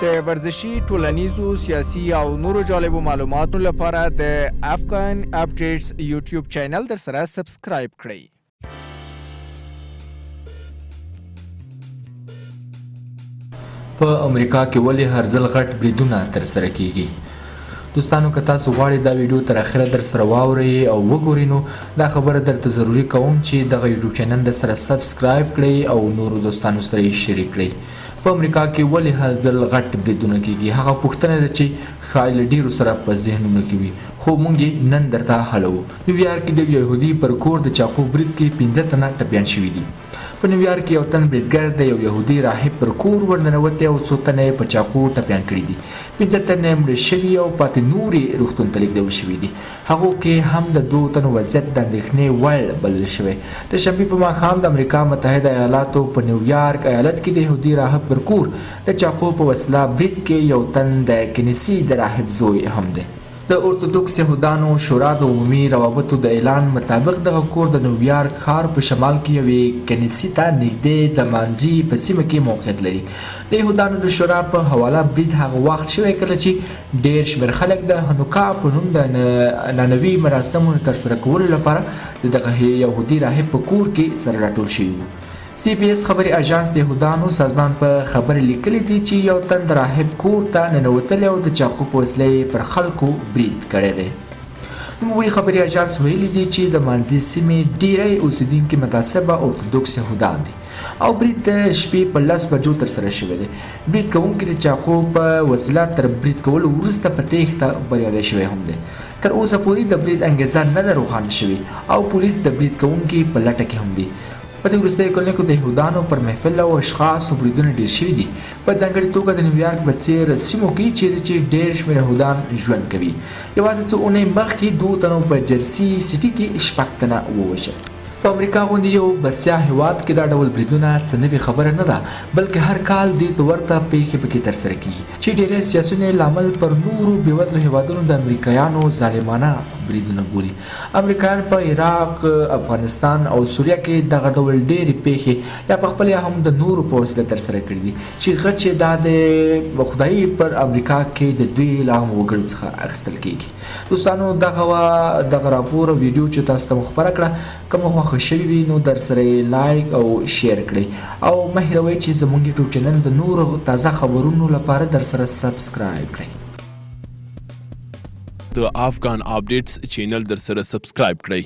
د ورزشي، ټولنیزو، سیاسي او نورو جالبو معلوماتو لپاره د افغان اپډیټس یوټیوب چینل در سره سبسکرایب کړئ. په امریکا کې ولې هر ځل غټ بریدونه ترسره کیږي؟ دوستانو که تاسو غواړئ دا ویډیو تر اخره در سره واورئ او وګورئ نو دا خبره درته ضروري کوم چې دغه یوټیوب چینل در سره سبسکرایب کړئ او نورو دوستانو سره یې شریک کړئ. په امریکا کې ولې هر ځل غټ بریدونه کیږي؟ هغه پوښتنه ده چې ښایي له ډیرو سره په ذهنونو کې وي، خو موږ یې نن درته حلوو. نیویارک کې د یو یهودي پر کور د چاقو برید کې پنځه تنه ټپیان شوي دي. په نیویارک کې یو تن بریدګر د یو یهودي راهب پر کور ورننوتی او څو تنه یې په چاقو ټپیان کړي دي. پنځه تنه مړه شوي او پاتې نور یې روغتون ته لېږدول شوي دي. هغو کې هم د دوو تنو وضعیت د اندېښنې وړ بلل شوی. د شنبې په ماښام د امریکا متحده ایالاتو په نیویارک ایالت کې د یهودي راهب پر کور د چاقو په وسیله برید کې یو تن د کنیسي د راهب زوی هم دی. د اورتودوکس یهودانو شورا د عمومي روابطو د اعلان مطابق دغه کور د نیویارک ښار په شمال کې یوې کنیسي ته نږدې د مانزي په سیمه کې موقعیت لري. د یهودانو د شورا په حواله برید هغه وخت شوی کله چې ډیر شمېر خلک د هنوکا په نوم د عنعنوي مراسمو ترسره کولو لپاره د دغه یهودي راهب په کور کې سره راټول شوي وو. سي بي اس خبري اژانس د یهودانو سازمان په خبره لیکلي دي چې یو تن د راهب کور ته ننوتلی او د چاقو په وسیله یې پر خلکو برید کړی دی. نوموړي خبري اژانس ویلي دي چې د مانزي سیمې ډیری اوسیدونکي متعصبه اورتودوکس یهودان دي او برید د شپې په 10 بجو ترسره شوی دی. برید کوونکي د چاقو په وسیله تر برید کولو وروسته په تېښته بریالی شوی هم دی. تر اوسه پورې د برید انګیزه نه ده روښانه شوې او پولیس د برید کوونکي په لټه کې هم دي. په دې وروستیو کلونو کې د یهودانو پر محفل او اشخاصو بریدونه ډیر شوي دي، په ځانګړې توګه د نیویارک په څیر سیمو کې چیرې چې ډیر شمېر یهودان ژوند کوي. یوازې څو اونۍ مخکې دوو تنو په جرسي سیټي کې شپږ تنه ووژل. په امریکا غوندې یو بسیا هیواد کې دا ډول بریدونه څه نوې خبره نه ده، بلکې هر کال دې ته ورته پیښې پکې ترسره کیږي چې ډیری سیاسیون یې لامل پر نورو بېوزلو هیوادونو د امریکایانو ظالمانه بریدونه بولي. امریکایان په عراق، افغانستان او سوریه کې دغه ډول ډېرې پېښې یا په خپل یا هم د نورو په وسیله ترسره کړې دي چې غچ یې دا د خدای پر امریکا کې د دوی له عامو وګړو څخه اخیستل کېږي. دوستانو دغه وه دغه راپور او ویډیو چې تاسو ته مو خپره کړه، که مو خوښه شوې وي نو درسره یې لایک او شیر کړئ او مه هېروئ چې زموږ یوټیوب چینل د نورو تازه خبرونو لپاره درسره سبسکرایب کړئ. د افغان اپډیټس چینل درسره سبسکرایب کړئ.